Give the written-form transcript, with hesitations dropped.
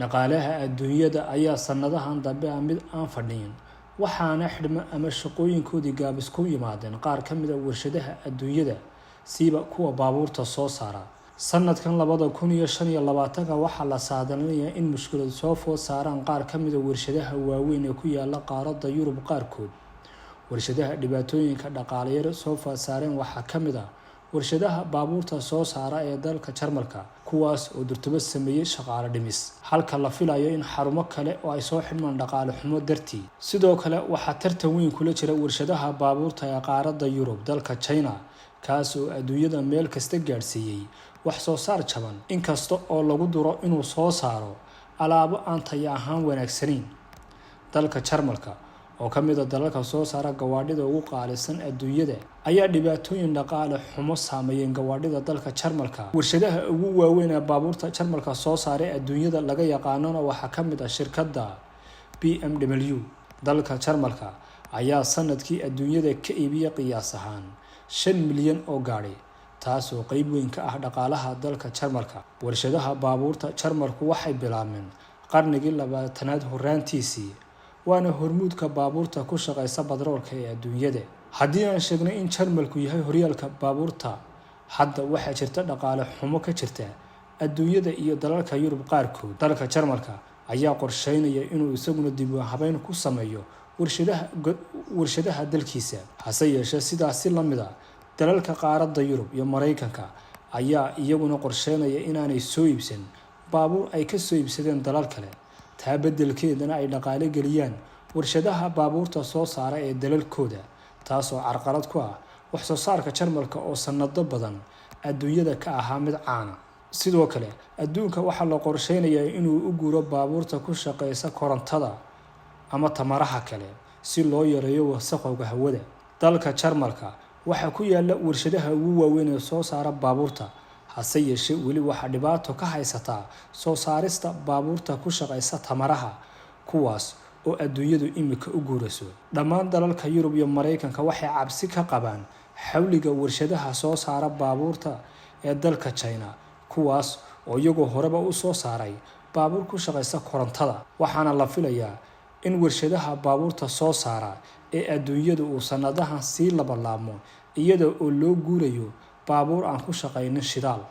Dhaqaalaha adduunyada ayaa sanadahan dambe ah mid aan fadhiyin, waxaana xidhmo ama shaqooyinkoodii gaabis ku yimaadeen qaar ka mid a warshadaha adduunyada, siiba kuwa baabuurta soo saara. Sanadkan 2025-ka waxaa la saadalinayaa in mushkilad soo food saaraan qaar ka mid a warshadaha waaweyn ee ku yaala qaaradda Yurub qaarkood. Warshadaha dhibaatooyinka dhaqaalayar soo food saareen waxaa ka mid ah warshadaha baabuurta soo saara ee dalka Jarmalka, kuwaas oo durtabo sameeyey shaqaale dhimis, halka la filayo in xarumo kale oo ay soo xidhmaan dhaqaale xumo dartii. Sidoo kale waxaa tartan weyn kula jira warshadaha baabuurta ee qaaradda Yurub dalka China, kaas oo adduunyada meel kasta gaadhsiiyey wax soo saar jaban, inkasta oo lagu duro inuu soo saaro alaabo aan tayo ahaan wanaagsanayn. Dalka Jarmalka oo ka mid a dalalka soo saara gawaadhida ugu qaalisan adduunyada ayaa dhibaatooyin dhaqaale xumo saameeyeen gawaadhida dalka Jarmalka. Warshadaha ugu waaweyn ee baabuurta Jarmalka soo saaray adduunyada laga yaqaanona waxaa ka mid ah shirkadda BMW. Dalka Jarmalka ayaa sanadkii adduunyada ka iibiyay qiyaas ahaan 5 milyan oo gaadhi, taasoo qeyb weyn ka ah dhaqaalaha dalka Jarmalka. Warshadaha baabuurta Jarmalku waxay bilaabmeen qarnigii 20aad horaantiisii, waana hormuudka baabuurta ku shaqeysa batroolka ee adduunyada. Haddii aan sheegnay in Jarmalku yahay horyaalka baabuurta, hadda waxaa jirta dhaqaale xumo ka jirta adduunyada iyo dalalka Yurub qaarkood. Dalka Jarmalka ayaa qorsheynaya inuu isaguna dib u habeyn ku sameeyo warshadaha dalkiisa. Hase yeeshee, sidaasi la mid a dalalka qaaradda Yurub iyo Maraykanka ayaa iyaguna qorsheynaya inaanay soo iibsan baabuur ay ka soo iibsadeen dalal kale, taa beddelkeedana ay dhaqaale geliyaan warshadaha baabuurta soo saara ee dalalkooda, taasoo carqalad ku ah wax soo saarka Jarmalka oo sanado badan adduunyada ka ahaa mid caana. Sidoo kale adduunka waxaa la qorsheynayaa inuu u guuro baabuurta ku shaqeysa korontada ama tamaraha kale si loo yareeyo wasakhowga hawada. Dalka Jarmalka waxaa ku yaala warshadaha ugu waaweyn ee soo saara baabuurta, hase yeeshee weli waxaa dhibaato ka haysataa soo saarista baabuurta ku shaqeysa tamaraha, kuwaas oo adduunyadu imika u guurayso. Dhammaan dalalka Yurub iyo Maraykanka waxay cabsi ka qabaan xawliga warshadaha soo saara baabuurta ee dalka China, kuwaas oo iyagoo horeba u soo saaray baabuur ku shaqeysa korontada. Waxaana la filayaa in warshadaha baabuurta soo saara ee adduunyadu uu sanadahan sii labalaabmo, iyada oo loo guurayo baabuur aan ku shaqaynin shidaal.